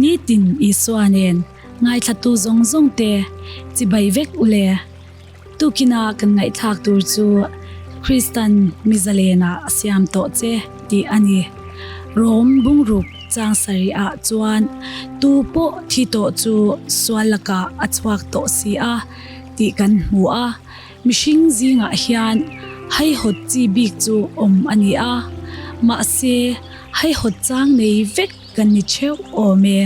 Nitin Isua nen ngaithlatu zawng zawng te chibai vek u le. Tukina kan ngaihthlak tur chu Kristan mi zalenah a siam tawh che tih a ni. Rom bungruk chang sarih ah chuan tu pawh thi tawh chu sual lakah a chhuak tawh si a tih kan hmu a. Mihring zingah hian haihawt chi bik chu awm a ni a, mahse haihawt chang nei vek kan ni theuh awm e.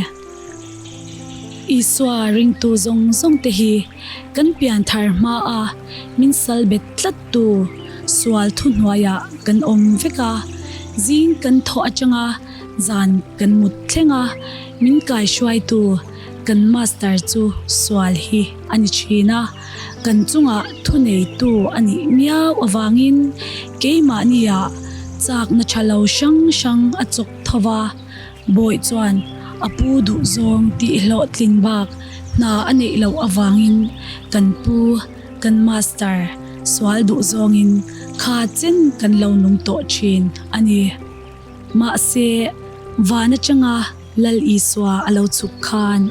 Isua ringtu zawng zawng te hi kan pian thar hmaa min sal bet tlat tu sual thuhnuaiah kan awm vek a, zing kan thawh atanga zan kan mut thleng a, min kaihruaitu kan master chu sual hi a ni thin a. Kan chungah thuneitu a nih miau avangin keimahniah chakna tha lo hrang hrang a chawk tho va. Bawi chuan a pu duhzawng tih hlawhtlin bak hna a neih loh avangin kan pu, kan master, sual duhzawngin kha chen kan lo nung tawh thin a ni. Mahse, van atanga Lal Isua a lo chhuk khan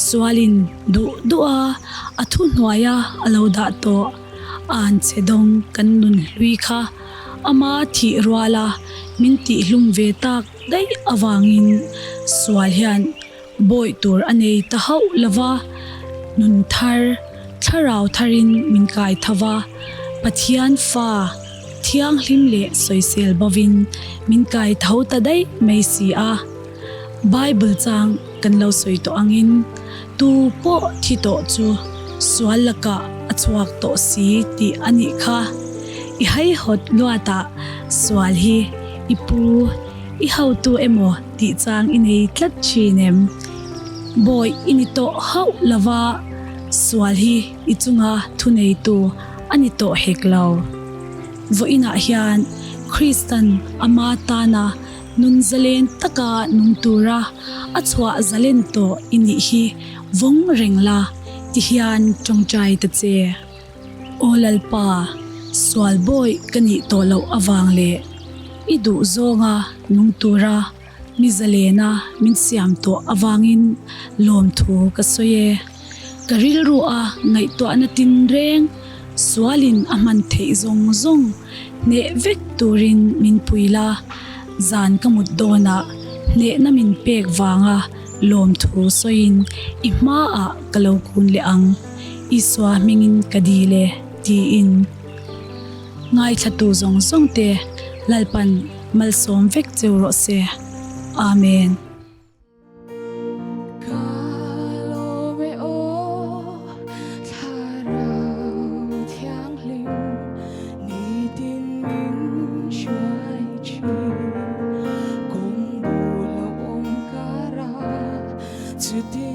sualin duh duh a, a thuhnuaia a lo dah tawh an che dawng kan nun hlui kha ama thih ruala min tihhlum ve tak daih avangin sual hian bawih tur a nei ta hauh lova, nun thar, thlarau tharin min kai tho va, Pathian fa thianghlim leh sawisel bovin min kai tho ta daih mai si a. Bible chang kan lo sawi tawh angin tu pawh thi tawh chu sual lakah a chhuak tawh si tih a nih kha. I haihawt luatah sual hi i pu, i hotu emaw tih chang i nei tlat thin em? Bawi i ni tawh hauh lova sual hi i chunga thuneitu a ni tawh hek lo. Vawiinah hian Kristan ama tana nun zalen taka nung tura a chhuah zalen tawh i nih hi vawng reng la ti hian tawngtai ta che. Aw Lalpa, sual bawi ka nih tawh loh avang leh i duh zawnga nung tura mi zalena min siam tawh avangin lawmthu ka sawi e. Ka rilru a ngaihtuahna tinreng sualin a hman theih zawng zawng hneh vek turin min pui la, zan ka mut dawnah hnehna min pek vanga lawmthu sawiin i hmaah ka lo kun leh ang, Isua hmingin ka dil e, tiin. Ngaithlatu zawng zawng te Lalpan malsawm vek cheu rawh se. Amen. Ka lawm e aw Thlarau Thianghlim nitin min hruai thin Kawng bul a awm kar a chutin.